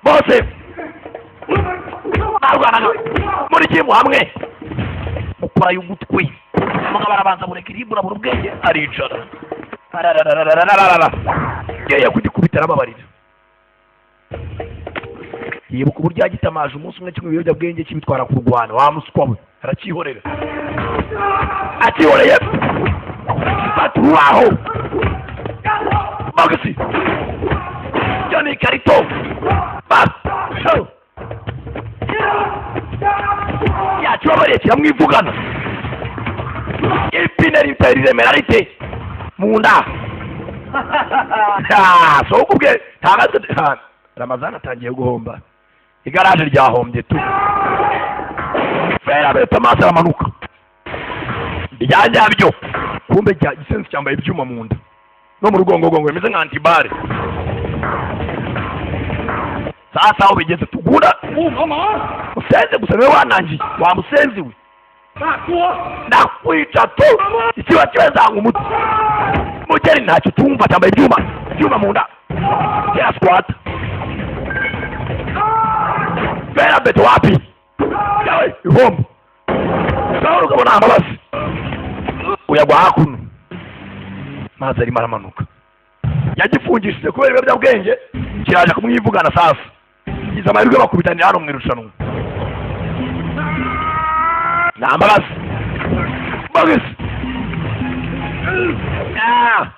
Bose barwanaga muri gym hamwe. Mukora y'ugutwi, umugabo arabanza bureka iribura, bura ubwenge, aricara, ararararararara, ngiye kugikubita, arababarira, yibuka uburyo yagitamaje umunsi umwe kimwe ibiyobyabwenge kibitwara kurwana. Wa muswa we, aracyihorera, akihoreye fata urubaho. Bogisi byo ni ikarito. Ba yakibabariye, kiramwivugana. Ipine ritari riremera rite mu nda? So ukubwe ntabwo Ramazani atangiye guhomba, igaraje ryahombye tu. Fera beto, amaso aramanuka rya nyabyo. Kumbe cya gisensi cyambaye ibyuma mu nda no mu rugongogongo, bimeze nka anti-balles. Sasa aho bigeze tugura musenze gusa, niwe wanangiye wa musenzi we, nakwica tu. Ikiba kiba umuti mugeri ntacyo tumva, cyambaye ibyuma mu nda, kiraswata. Fera beto wapi yawe ihombo gahoro, ukabona amabasi uyagwa hakuno, mazi arimo aramanuka. Yagifungishije kubera ibiyobyabwenge, kiraje kumwivugana. Sasa gize amahirwe bakubitanira hano mu irushanwa. Ni amaraso bogisi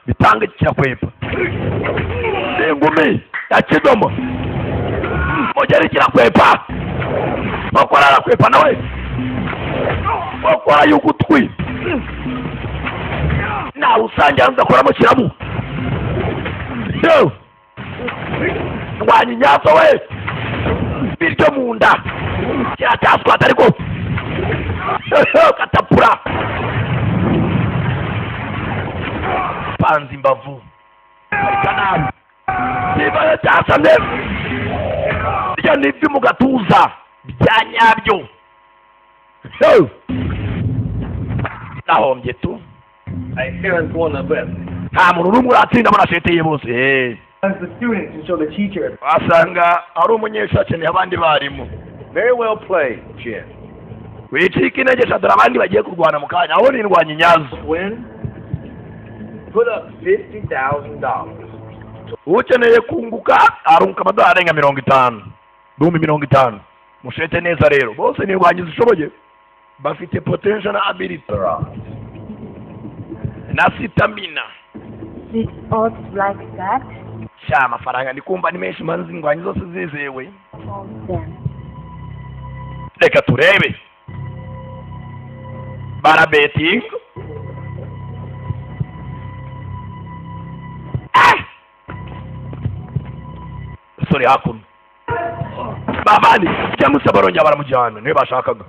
bitanga, kirakwepa ingumi ya kidomo. Mugeri kirakwepa, bakora arakwepa nawe, bakora y'ugutwi nawe usangira udakoramo kiramu. Yo! Ndwanya inyaso we, bityo mu nda kiracyaswata, ariko katapura panze imbavu, arika nabi niba cyasamye. Ryo ni ibyo mu gatuza bya nyabyo. Yo! Nahombye tu. I haven't won a bet. Nta muntu n'umwe uratsinda muri asheteye bose. As the students and show the teacher. Wasanga ari umunyeshuri akeneye abandi barimu. Very well played, Chin. Wicika intege sha, dore abandi bagiye kurwana mu kanya, aho nindwanya inyazo. Win. Put up $50,000. Ukeneye kunguka arunguka amadolari arenga 50, 50,000. Mushete neza rero, bose nirwanya zishoboye, bafite potential na ability Other odds. na stamina. With odds like that, Sha, amafaranga ndi kumva ni menshi, manzi indwanyi zose zizewe. hold them. Reka turebe, barabetinga. Ah! Basore hakuno babandi James barongera baramujyana, niwe bashakaga,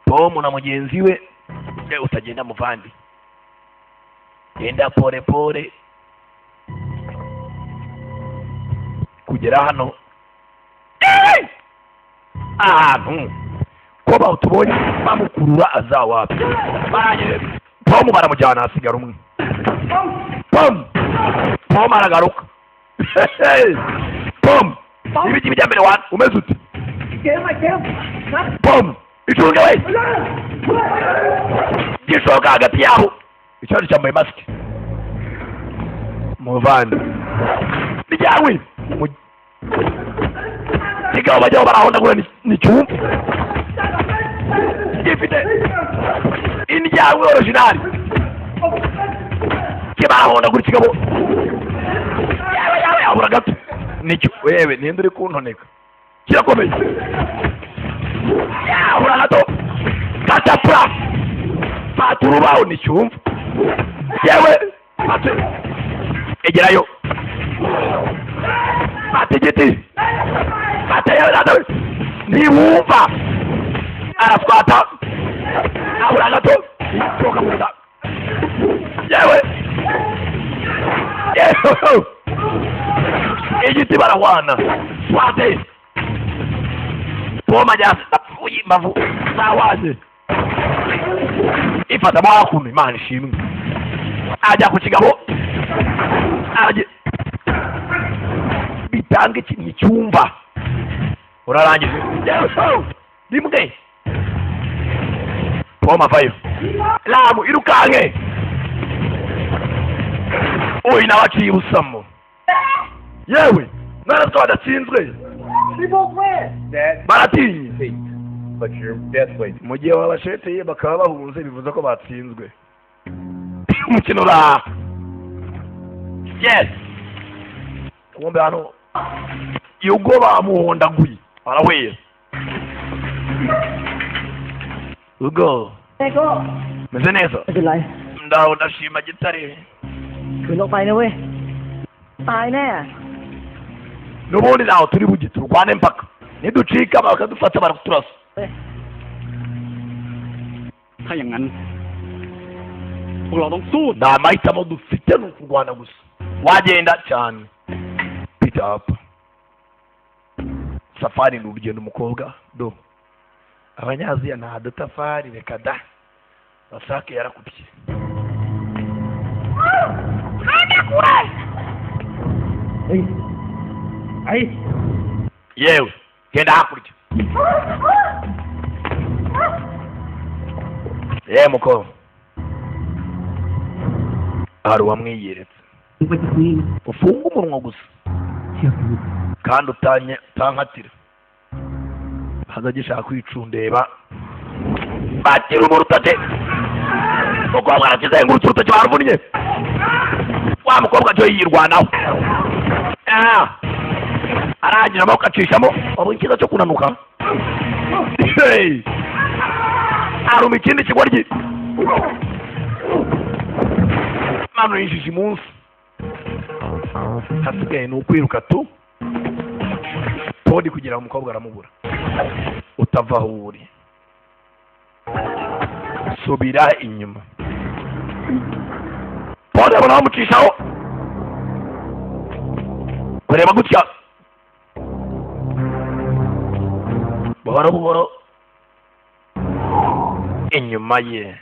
Tom na mugenzi we. Utagenda muvandi, genda pole pole. Kugera hano. Ahantu ko bawutubonye bamukurura azawapi, barangije Tom baramujyana, hasigara umwe. Tom, Tom aragaruka. Tom, ibiki bijya mbere wa umeze ute? Tom, icunge we, gishoka hagati yabo. Icyari cyambaye masike muvandi ryawe kigabo bajyaho barahondagura. Ni cyumva gifite indyawe original, kibarahondagura ikigabo. Yawe yawe, yabura gato. Nicyo wewe, ninde uri kuntoneka? Kirakomeye, yabura gato. Katapura, fata urubaho. Nicyumva yewe, fata, egerayo, fata igiti, fata yewe data we. Ntiwumva, araswata, abura gato, itoka mu nda. Yewe yewe, igiti barahwana. Swate poma jasi, apfuye imbavu zawanye, ifata mo hakuno. Imana ishimwe, ajya ku kigabo, ajya Itanga iki nticyumva. Urarangije rimwe, poma avayo, ramu irukanke. Uyu nawe aciye ibusamo. Yewe mwana, two badatsinzwe. That's Baratinye. defeat. But your death weight. Mu gihe wabasheteye bakaba bahunze, bivuze ko batsinzwe umukino. Uraha, yes. Kumbe hano yugo bamuhondaguye, arahwera. Ugo, meze neza? ไม่เป็นไร Ndaho, ndashima gitare. ขืนออกไปนะเว้ย ตายแน่ N'ubundi ntaho turi bujye, turwane mpaka niducika bakadufata baraturasa. ถ้าอย่างนั้น พวกเราต้องสู้ Nta mahitamo dufite, ni ukurwana gusa. Wagenda cyane Peter up. Safari ni urugendo. Umukobwa do Abanyaziya nta dutafari, reka da. Masake yarakubye. เฮ้ย ไอ้ Yewe, genda hakurya. Yewe mukobwa, hari uwamwiyeretse. มึงไปจากนี้ Ufunge umunwa gusa. เชื่อกู Kandi utanye utankatira, haza gishaka kwicundeba batira urutoki. Umukobwa arakizengurutsa urutoki, baruvunnye. Wa mukobwa cyo yirwanaho. Ah! Arangira amaboko acishamo, wabonye icyiza cyo kunanuka. Hey! Aruma ikindi kigoryi, mano yinjije munsi. Hasigaye ni ukwiruka tu podi kugira ngo umukobwa aramubura. Utava aho uri, subira inyuma. Podi abona bamucishaho kureba gutya buhoro buhoro inyuma ye.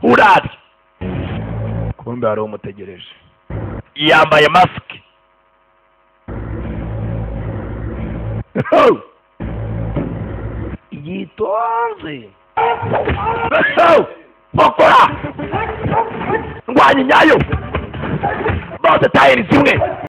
Urari kumbe hari umutegereje, yambaye masike yitonze. Bokora ndwanya nyayo bose tayiri zimwe.